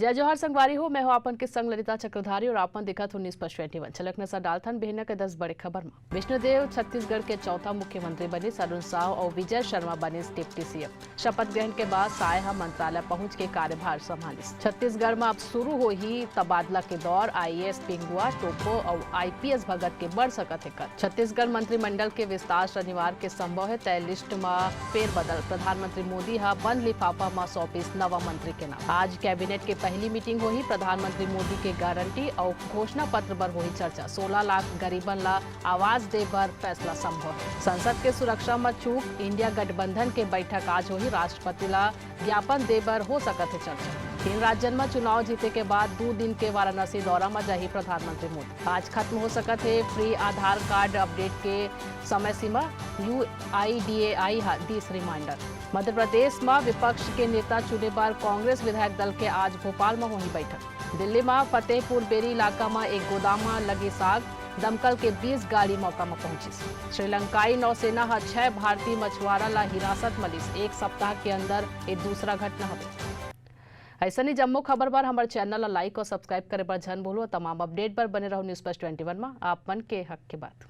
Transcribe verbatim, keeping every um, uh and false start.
जय जोहार संगवारी हो, मैं हूं आपन के संग ललिता चक्रधारी और आपन देखत हो News First twenty one। चलक नजर डालथन बिहनिया के दस बड़े खबर म। विष्णुदेव छत्तीसगढ़ के चौथा मुख्यमंत्री बनिस, अरुण साव अउ विजय शर्मा बनिस डिप्टी सीएम। शपथ ग्रहण के बाद साय ह मंत्रालय पहुंच के कार्यभार संभालिस। छत्तीसगढ़ म अब शुरू होही तबादला के दौर, आईएएस पिंगुआ टोप्पो अउ आईपीएस भगत के बढ़ सकत हे कद। छत्तीसगढ़ मंत्रिमंडल के विस्तार शनिवार के संभव हे, तय लिस्ट म फेरबदल। प्रधानमंत्री मोदी ह बंद लिफाफा म सौंपिस नवा मंत्री के नाम। आज कैबिनेट के पहली मीटिंग होही, प्रधानमंत्री मोदी के गारंटी अउ घोषणा पत्र बर होही चर्चा। सोलह लाख गरीबन ला आवास दे बर फैसला संभव हे। संसद के सुरक्षा म चूक, इंडिया गठबंधन के बैठक आज होही, राष्ट्रपति ला ज्ञापन दे बर हो सकत हे चर्चा। तीन राज्यन म चुनाव जीते के बाद दू दिन के वाराणसी दौरा म जाही प्रधानमंत्री मोदी। आज खत्म हो सकत हे फ्री आधार कार्ड अपडेट के समय सीमा, यूआईडीएआई ह दीस रिमाइंडर। मध्य प्रदेश म विपक्ष के नेता चुने बर कांग्रेस विधायक दल के आज भोपाल म होही बैठक। दिल्ली म फतेहपुर बेरी इलाका म एक गोदाम म लगिस आग, दमकल के बीस गाड़ी मौका म पहुंचिस। श्रीलंकाई नौसेना ह छह भारतीय मछुआरा ला हिरासत म लिस। एक सप्ताह के अंदर ये दूसरा घटना हवे। अइसने जम्मो खबर बर हमर चैनल ला लाइक और सब्सक्राइब करे बर झन भूलव। तमाम अपडेट बर बने रहव News First twenty one म। आप मन के हक के बात।